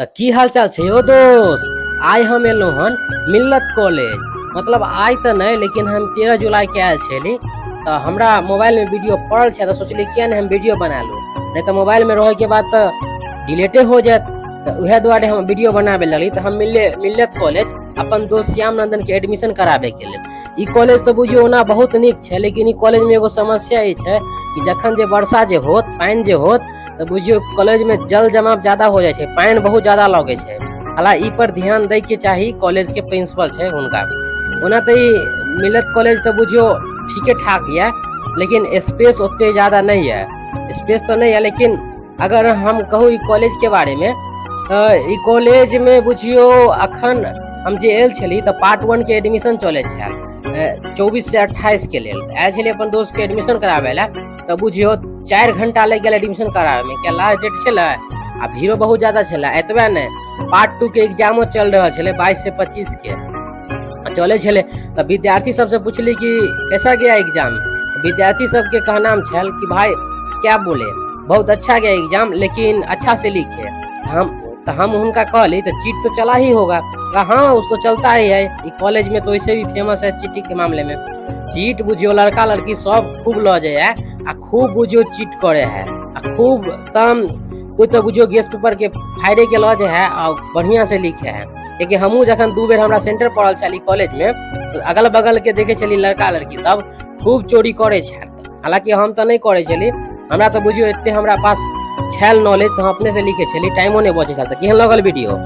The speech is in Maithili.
तऽ की हाल चाल छै यौ दोस्त। आइ हम एलहुँ हन मिल्लत कॉलेज, मतलब आइ तऽ नहि, लेकिन हम 13 जुलाई के आयल छली तऽ हमरा मोबाइलमे वीडियो पड़ल छै, तऽ सोचली किया नहि हम वीडियो बना लू, नहि तऽ मोबाइलमे रहैके बाद तऽ डिलीटे हो जायत। तऽ उएह दुआरे हम वीडियो बनाबे लगली। तऽ हम मिल्लत कॉलेज अपन दोस्त श्याम नंदन के एडमिशन कराबे के लेल। ई कॉलेज तऽ बुझियौ ओना बहुत नीक छै, लेकिन ई कॉलेजमे एगो समस्या ई छै कि जखन जे वर्षा जे होत, पानि जे होत, तऽ बुझियौ कॉलेजमे जल जमाव ज्यादा हो जाइ छै, पानि बहुत ज्यादा लगै छै। हालांकि ई पर ध्यान दै के चाही कॉलेजके प्रिंसिपल छै हुनका। ओना तऽ ई मिल्लत कॉलेज तऽ बुझियौ ठीके ठाक यऽ, लेकिन स्पेस ओते ज्यादा नहि यऽ। स्पेस तऽ नहि यऽ, लेकिन अगर हम कहू ई कॉलेजके बारेमे तऽ ई कॉलेजमे बुझियौ अखन हम जे आयल छली तऽ पार्ट 1 के एडमिशन चलै छल 24 से 28 के लेल। आयल छली अपन दोस्तके एडमिशन कराबै लए, तऽ बुझियौ 4 घंटा लागि गेल एडमिशन कराबैमे, किया लास्ट डेट छलै आ भीड़ो बहुत ज्यादा छलै। एतबे नहि, पार्ट 2 के एग्जामो चल रहल छलै, 22 से 25 के चलै छलै। तऽ विद्यार्थी सबसँ पुछली कि कैसा गया एग्जाम। विद्यार्थी सबके कहनाम छल कि भाई क्या बोले, बहुत अच्छा गया एग्जाम, लेकिन अच्छा से लिखे। हम तऽ हम हुनका कहली तऽ चीट तो चला ही होगा। कहा हाँ, उस तो चलता ही है, ई कॉलेज में तो वैसे भी फेमस है चीटिंग के मामले में। चीट बुझियौ लड़का लड़की सब खूब लऽ जाइ है आ खूब बुझियौ चीट करे है आ खूब तम कोइ तऽ बुझियौ गेस्ट पेपर के फाड़े के लऽ जाइ है आ बढ़िया से लिखे है। कियाकि हमहूँ जखन 2 बेर हमरा सेंटर पड़ल छल ई कॉलेज में, तऽ अगल बगल के देखे छली लड़का लड़की सब खूब चोरी करे छल। हालांकि हम तऽ नहि करै छली, हमरा तऽ बुझियौ एते हमरा पास छल नॉलेज, तऽ हम अपने से लिखे छली, टाइमो नहि बचै छल। तऽ केहन लगल वीडियो?